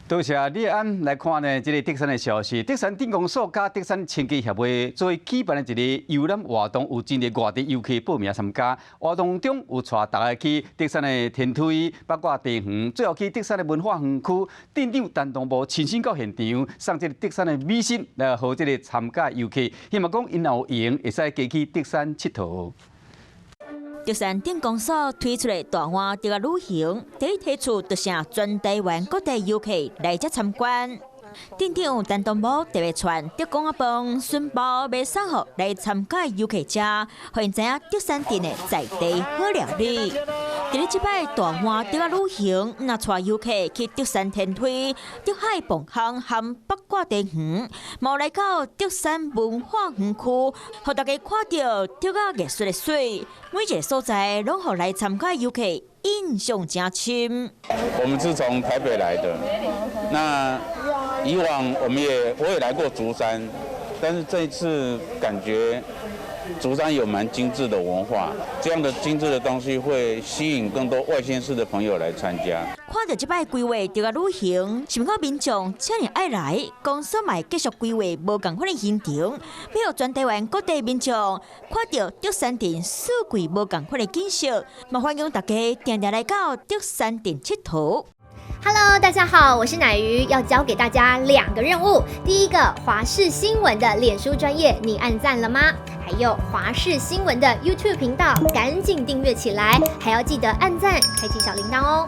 多謝李安。來看呢，這个竹山的消息。竹山鎮公所佮竹山青基協會做舉辦的一个遊覽活動，有真濟外地遊客報名參加。活動中有帶大家去竹山的天梯、八卦茶園，最後去竹山的文化園區，鎮長陳東無親身到現場送這个竹山的美食來予這个參加遊客。希望講𪜶若有閒會使加去竹山𨑨迌。竹山鎮公所推出的大碗竹仔旅行，第一提出就是全台灣各地遊客來遮參觀。鎮長陳東無特別傳竹公仔飯、筍包欲送予來參加遊客食，予𪜶知影竹山鎮的在地好料理。佇咧這擺大碗竹仔旅行，若帶遊客去竹山天梯、竹海磅空和八卦茶園，嘛來到竹山文化園區，予大家看著竹仔藝術的媠，每一个所在攏予來參加遊客印象誠深。我們是從台北來的，那以往我也來過竹山，但是這一次感覺竹山有蠻精緻的文化，這樣的精緻的東西會吸引更多外縣市的朋友來參加。看著這擺規劃竹仔旅行，想講民眾遮爾愛來，公所嘛會繼續規劃無仝款的行程，欲予全台灣各地民眾看著竹山鎮四季無仝款的景色，嘛歡迎大家定定來到竹山鎮𨑨迌。 Hello，大家好，我是奶魚，要交給大家兩個任務。第一個，華視新聞的臉書專頁，你按讚了嗎？還有華視新聞的 YouTube 頻道，趕緊訂閱起來，還要記得按讚，開啟小鈴鐺哦。